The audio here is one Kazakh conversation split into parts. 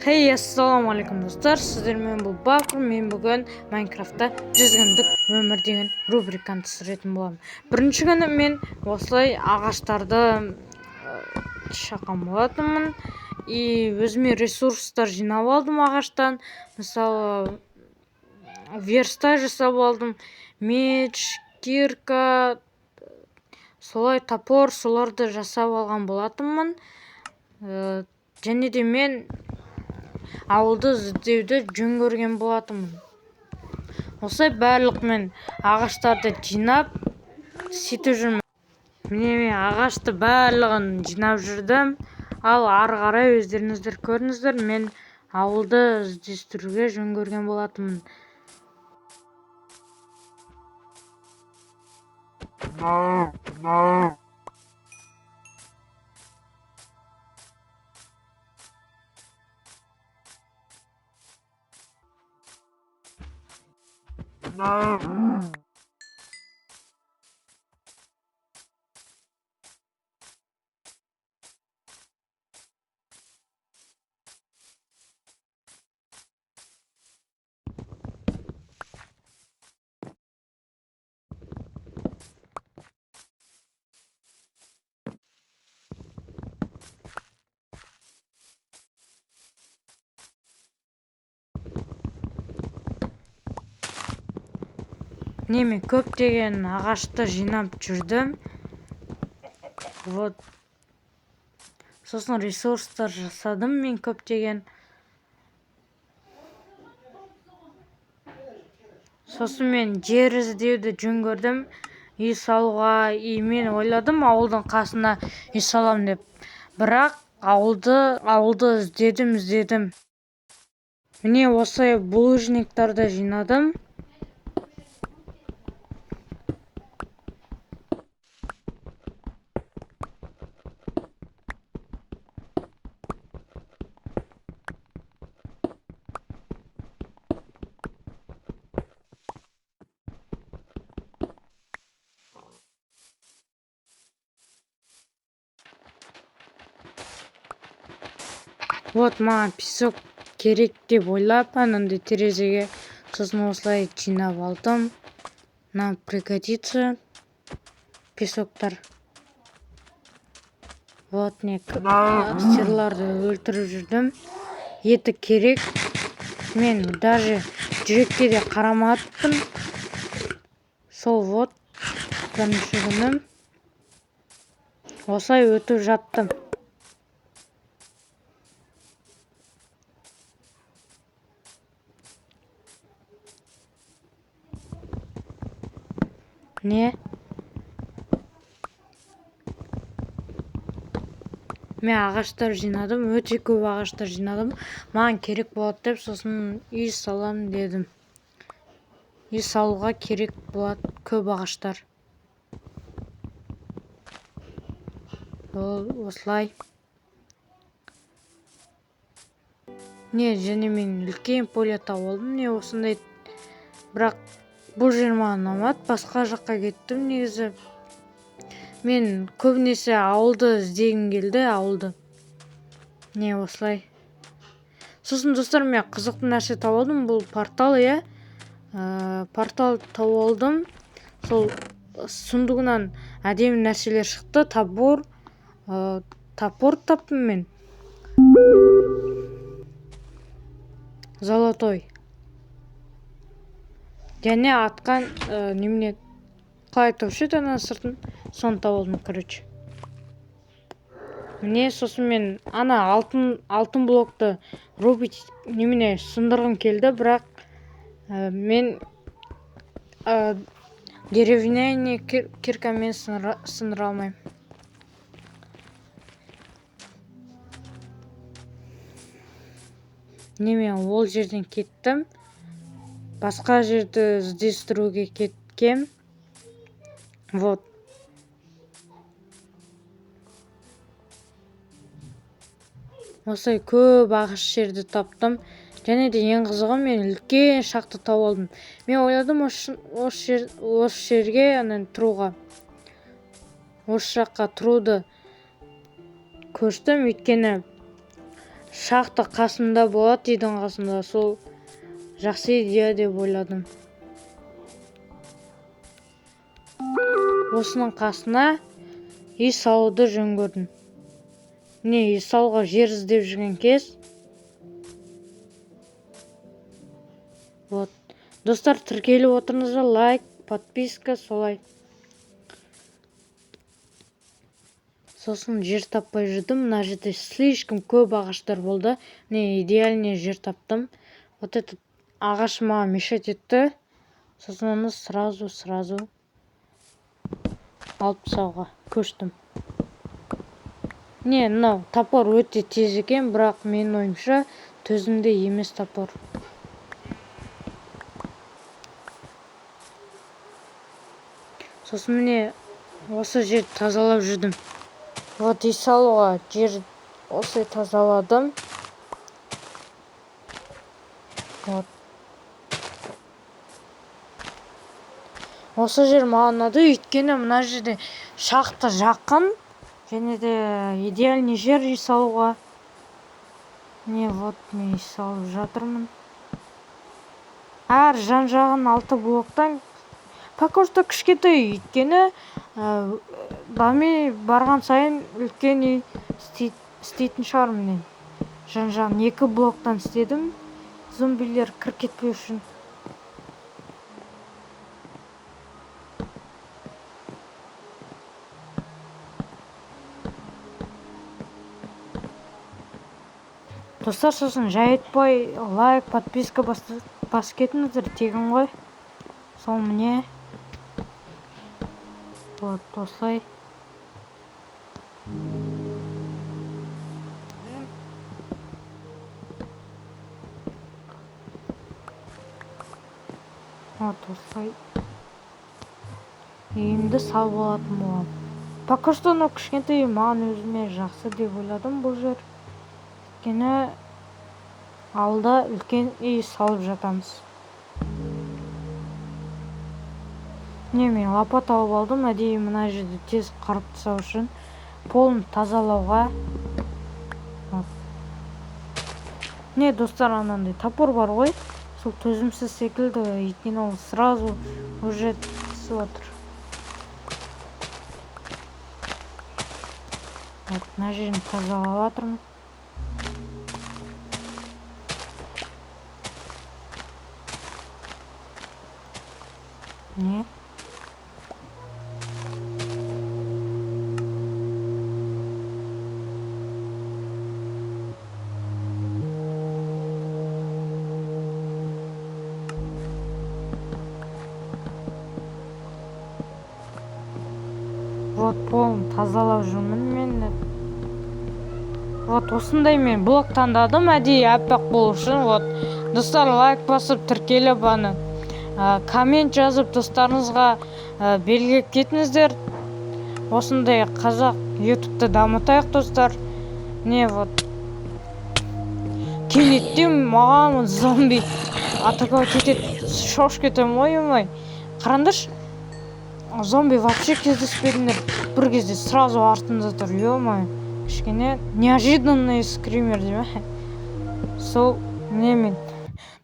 Хей, ассалаумағалейкум, достар! Сіздермен бұл Бакур. Мен бүгін Майнкрафтта 100 күндік өмір деген рубриканы түсіретін боламын. Бірінші күні мен осылай ағаштарды шаққан болатынмын и өзіме ресурстар жинап алдым ағаштан. Мысалы, верста жасап алдым, меч, кирка, солай топор, соларды жасап алған болатынмын. Және де мен ауылды іздеуді жөн көрген болатынмын. Осылай барлық мен ағаштарды жинап сөйтіп жүрмін. Міне, мен ағашты барлығын жинап жүрдім. Ал ары қарай өздеріңіздер көріңіздер. Мен ауылды іздестіруге жөн көрген болатынмын. Міне, мен көптеген ағашты жинап жүрдім. Вот, сосын ресурстар жасадым мен көптеген. Сосын мен жер іздеуді жөн көрдім үй салуға. И мен ойладым, ауылдың қасына үй салам деп, бірақ ауылды іздедім, іздедім. Міне, осылай булыжниктарды жинадым. Вот, маған песок керек деп ойлап, анандай терезеге, сосын осылай жинап алдым. Нам пригодится песоктар. Вот, не сиырларды өлтіріп жүрдім, еті керек. Мен даже жүрекке де қарамаппын. Сол, вот, бірінші күнім осылай өтіп жатты. Не, мен ағаштар жинадым, өте көп ағаштар жинадым, маған керек болады деп. Сосын үй салам дедім. Үй салуға керек болады көп ағаштар. Ол осылай. Не, және мен үлкен поле тауып алдым, міне, осындай. Бірақ бұл жер маған ұнамады, басқа жаққа кеттім. Негізі мен көбінесе ауылды іздегім келді, ауылды. Не, осылай. Сосын, достар, мен қызықты нәрсе тауып алдым. Бұл портал, иә. Портал тауып алдым. Сол сундугынан әдемі нәрселер шықты. Топор, топор таптым мен золотой және атқан немене, қалай айтушы еді, ана сыртын, соны тауып алдым, короче. Міне, сосын мен ана алтын блокты рубить, немене, сындырғым келді, бірақ мен деревянный киркамен сындыра алмаймын. Міне, мен ол жерден кеттім, басқа жерді іздестіруге кеткем. Вот, осылай көп ағаш жерді таптым. Және де ең қызығы, мен үлкен шахта тауып алдым. Мен ойладым осы жерге ана тұруға, осы жаққа тұруды көштім, өйткені Шахта қасымда болады, үйдің қасында, сол жақсы идея деп ойладым. Осының қасына үй салуды жөн көрдім. Міне, үй салуға жер іздеп жүрген кез. Вот, достар, тіркеліп отырыңыздар, лайк, подписка, солай. Сосын жер таппай жүрдім. Мына жерде слишком көп ағаштар болды. Міне, идеальный жер таптым. Вот этот ағаш маған мешать етті. Сосын оны сразу алып тастауға көштім. Не, мынау топор өте тез екен, бірақ менің ойымша, төзімді емес топор. Сосын міне, осы жерді тазалап жүрдім. Вот, үй салуға жер осылай тазаладым. Вот, осы жер маған ұнады, өйткені мына жерде шахта жақын және де идеальный жер үй салуға. Міне, вот, мен үй салып жатырмын. Әр жан жағын алты блоктан. Пока что кішкентай, өйткені дами барған сайын үлкен үй істейтін шығармын. Мен жан жағын екі блоктан істедім, зомбилер кіріп кетпеу үшін. Достар, сосын жай айтпай, лайк, подписка басып кетіңіздер, тегін ғой сол. Міне, вот осылай. Вот осылай үйімді салып алатын боламын. Пока что мынау кішкентай үй маған, өзіме жақсы деп ойладым бұл жер, өйткені алда үлкен үй салып жатамыз. Міне, мен лопата алып алдым әдейі мына жерді тез қырып тастау үшін, полын тазалауға. Вот. Міне, достар, анандай топор бар ғой, сол төзімсіз секілді, өйткені ол сразу уже түсіп отыр. Вот, мына жерін тазалап жатырмын. Не, вот, полын тазалап жүрмін мен. Вот осындай мен блок таңдадым әдейі аппақ болу үшін. Вот, достар, лайк басып, тіркеліп, аны коммент жазып, достарыңызға белгілеп кетіңіздер. Осындай қазақ ютубты дамытайық, достар. Не, вот, кенеттен маған зомби атаковать етеді, шошып кетемін ғой. Ой, қараңдаршы, зомби вообще кездеспедіңдер, бір кезде сразу артында тұр. Ё-моё, кішкене неожиданный скример дей ма сол. Міне, мен,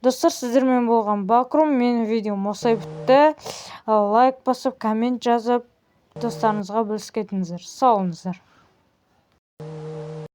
достар, сіздермен болған Бакрум. Менің видеом осылай бітті. Лайк басып, коммент жазып, достарыңызға бөлісіп кетіңіздер. Сау болыңыздар.